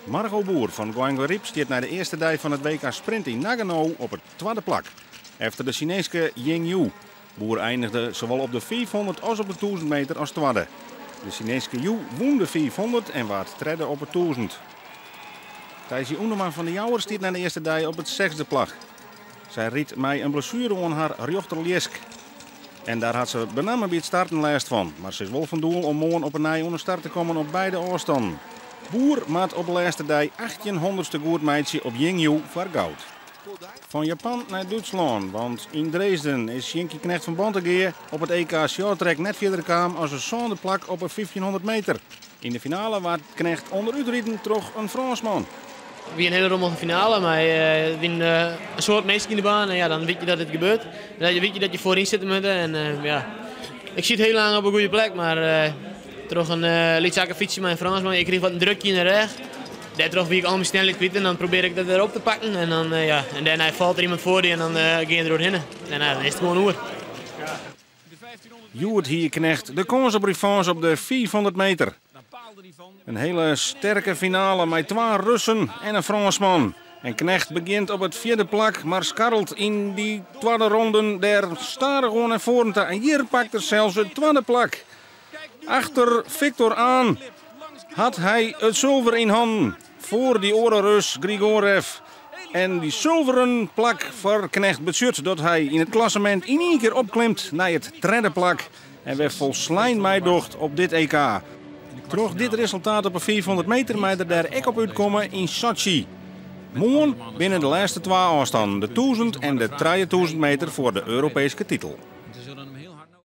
Margot Boer fan Goaiïngaryp stiet nei de earste dei fan it WK Sprint yn Nagano op it twadde plak, efter de Sineeske Ying Yu. Boer einige sawol op de 500 as op de 1000 meter as twadde. De Sineeske Yu wûn de 500 en waard tredde op de 1000. Tijsje Oenema fan De Jouwer stiet nei de earste dei op it sechsde plak. Sy rydt mei in blessuere oan har rjochterljisk. En dêr hat se benammen by it starten lêst fan. Mar se is wol fan doel om moarn op 'e nij oan de start te kommen op beide ôfstannen. Boer moat op de lêste dei 18 hûnderdste goed meitsje op Ying Yu foar goud. Fan Japan nei Dútslân, want yn Dresden is Sjinkie Knegt fan Bantegea op it EK shorttrack net fierder kaam as in sânde plak op 'e 1500 meter. Yn de finale waard Knegt ûnderút riden troch in Frânsman. It wie in hiele rommelige finale, mar der wiene in soad minsken yn de baan en ja, dan witte je dat it gebeurt. Dan witte je dat je foaryn sitte moatte en ja, ik siet hiel lang op in goede plek, mar troch in lyts akkefietsje mei in Frânsman, ik krige wat in drukje yn de rêch. Dêrtroch wie ik al myn snelheid kwyt en dan probearje ik dat wer op te pakken en dan ja, en dêrnei falt der iemand foar dy en dan gean je der oerhinne. En dan is it gewoan oer. Hjoed hie Knegt de kâns op revanche op de 500 meter. In hiele sterke finale mei twa Russen en in Frânsman. En Knegt begjint op it fjirde plak, mar skarrelt yn dy twadde ronde dêr stadichoan nei foaren ta. En hjir pakt er sels it twadde plak. Achter Victor An hat hy it sulver yn hannen foar dy oare Rus Grigorev. En dy sulveren plak foar Knegt betsjut dat hy yn it klassemint yn ien kear opklimt nei it tredde plak en wer folslein meidocht op dit EK. Troch dit resultaat op 'e 500 meter mei er dêr ek op útkomme yn Sotsji. Moarn binne de lêste twa ôfstannen, de 1000 en de 3000 meter foar de Europeeske titel.